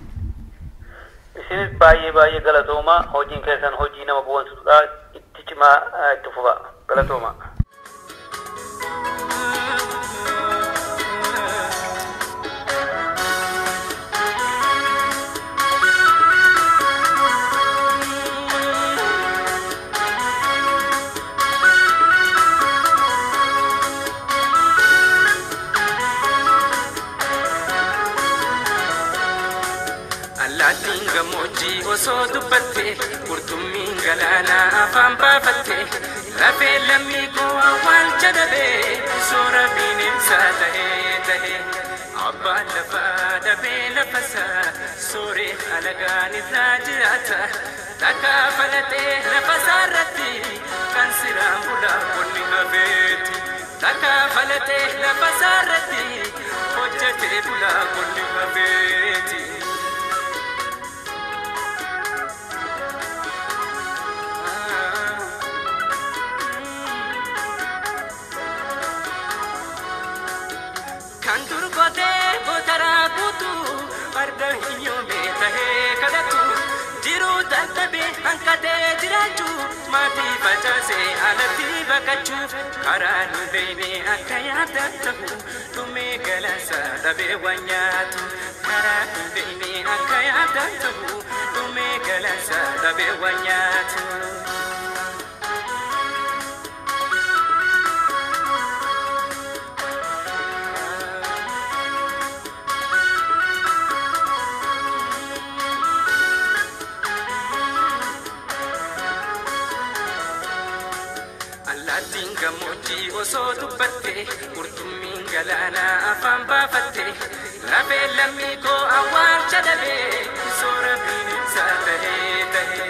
Isinis baay'ee baay'ee galatooma hojiin keessan hojii nama boonsudha itti cimaa itti fufa galatooma. Allaattiin gammoojjii osoo dubbatte qurxummiin galaanaa afaan baafatte lafee lammii koo awwaalcha dhabee soora bineensaa tahee tahee abbaan lafaa dhabee lafasaa sooree alagaan irraa jiraata takkaa falatee lafasaa irratti kan siraan bulaa qonni hafeeti takkaa falatee lafasaa irratti hojjetee bulaa qonni hafeeti. Kan durgotee gootaraa guutuu farda hiyyoomee tahee kadhatu jiruu dadhabee hanqatee jiraachuu maatii facaasee alatti baqachuu karaa nu beeknee akka yaada ta'u dhumee galaasaa dhabee waan nyaatu karaa nu beeknee akka yaada ta'u dhumee galaasaa dhabee waan nyaatu. Allaattiin gammoojjii osoo dubbatte qurxummiin galaanaa afaan baafatte lafee lammii koo awwaalcha dhabee soora bineensaa tahee tahee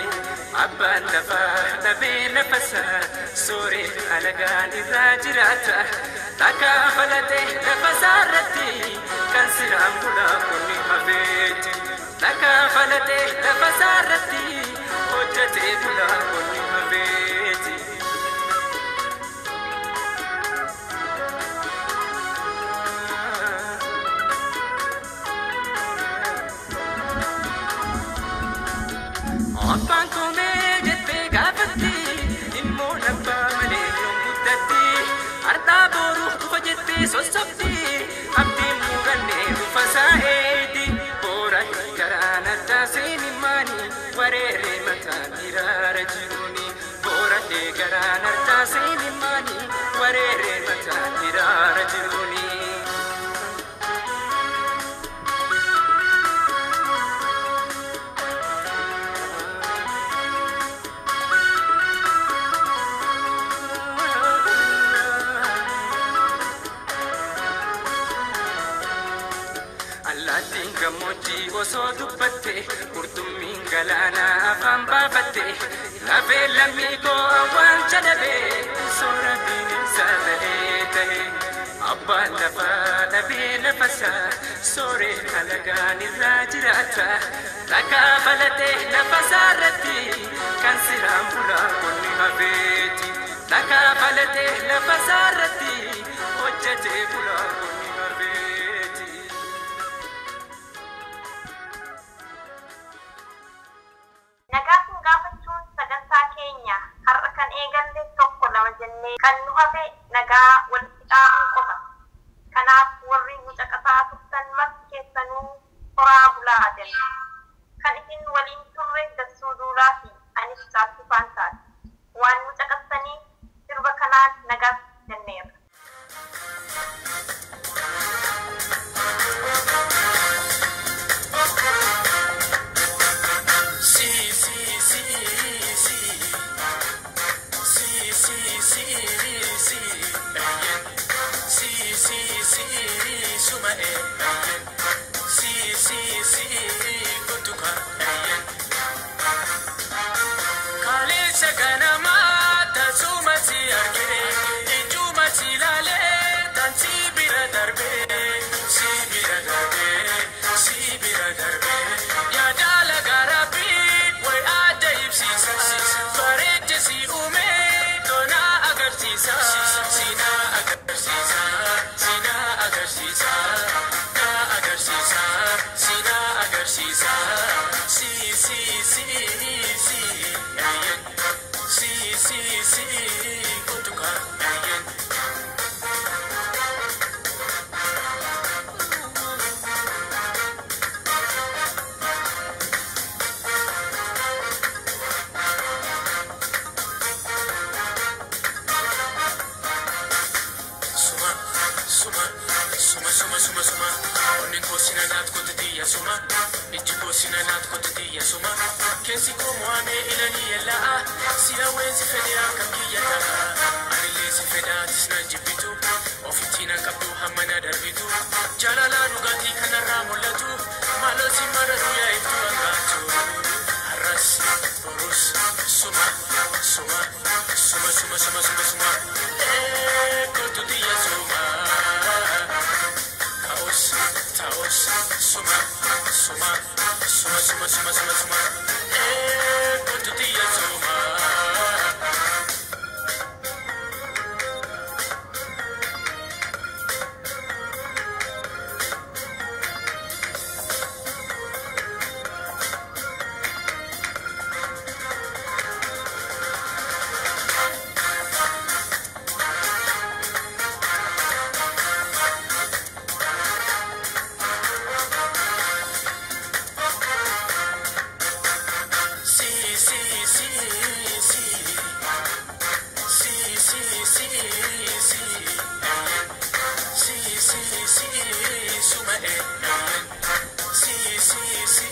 abbaan lafaa dhabee lafasaa sooree alagaan irraa jiraata takkaa falatee lafasaa irratti kan siraan bulaa qonni hafeeti takkaa falatee lafasaa irratti hojjetee bulaa qonni hafeeti. Abbaan koomee jettee gaafatti immoo labbaa malee yoom guddatti har'aa boru dhufa jettee sossobdi abdiin murannee dhufa saa'eeti boora karaan addaa seenimaani wareeree mataan hiraara jiruuni boora karaan addaa seenimaani wareeree mataan hiraara jiruuni. Galaana afaan baafatte lafee lammii koo awwaalcha dhabee soora bineensa ta'ee ta'e abbaan lafaa dhabee lafasaa sooree alagaan irraa jiraata rakaa balatee lafasaa irratti kan siraan bulaa qonni hafeeti rakaa balatee lafasaa irratti hojjetee bulaa qonni hafeeti. Nagaa kun gaafachuun sagantaa keenya har'a kan eegalle tokko lama jennee kan nu hafe nagaa walitti dhaabuu qofa. Kanaaf warri nu caqasaa turtan marti keessanuu horaa bulaa jenna. Kan isin waliin turre Dassuu Duulaa fi anis Caaltuu taate. Waan nu caqasaniif sirba kanaan nagaas jenneerra. Si si si si si si si si ayyen si si si suma e ayyen si si si kutuka ayyen kaleessa ganamaa tasuma si arge ijuma si ilaale tan si bira darbe si bira darbe si bira darbe yaada laga rabbii way ajaa'ibsiisa bareecha si uume tona agarsiisa sina agarsiisa sina agarsiisa na agarsiisa sina agarsiisa si si si si ayyen si si si kutuka ayyen. Suma, suma, suma, suma, suma, suma. Onni koo sina naat kote diyya suma. Ijji koo sina naat kote diyya suma. Keessi koo mo'amee ilanii yella'a. Sila weensi fedhe akkam kiyya ta'a. Anillee si fedha atis na jibbitu. Ofitti na qabdu hamma na darbitu. Jaalala dhugaatii kanarraa mul'atu. Maaloo si mararu yaa iftuu hangaatu. Har'as, borus, suma, suma, suma, suma, suma, suma, suma. Kootu diyya suma. Kaos, taos, suma, suma, suma, suma, suma, suma, suma. Kootu diyya suma. Si si si si si si si si ayyen si si si suma e ayyen si si si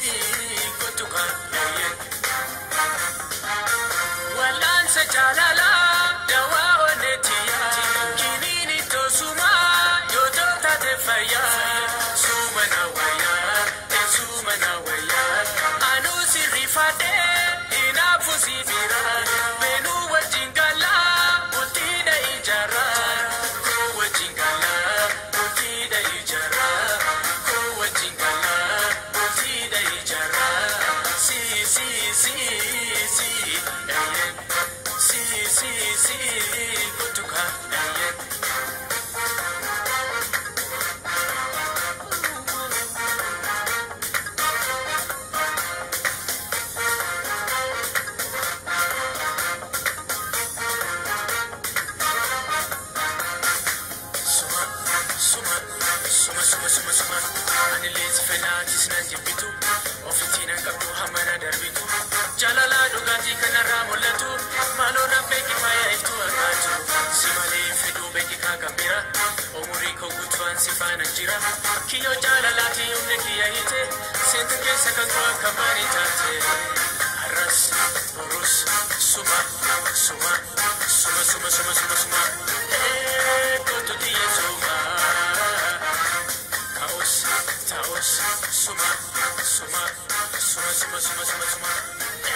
kutuka ayyen wal'aansa jaalalaa dawaa onneetiya kiniini tosuma yoo taate fayyaa suma na wayyaa suma na wayyaa anuu sirriifadhee hinaafu si bira meenuu wajjin galaa bultiidha ijaarraa koo wajjin galaa bultiidha ijaarraa koo wajjin galaa bultiidha ijaarraa si si si si ayyen si si si kutuka ayyen. Suma, suma, suma, suma, suma, suma. Anillee si fedha atis nan jibbitu. Ofitti nan qabdu hamma na darbitu. Jaalala dhugaatii kanarraa mul'atu. Maaloo na beeki faaya iftuu argaatu. Si malee hin fedhuu beeki kaa kan bira. Umurii koo guutuun si faana jira. Kiyyoo jaalalaatii humna kiyya hiite. Seentu keessa kan koo akka maanii taate. Har'as, borus, suma, suma, suma, suma, suma, suma, suma. Kootu diyya suma. Kaos, taos, suma, suma, suma, suma suma suma suma suma.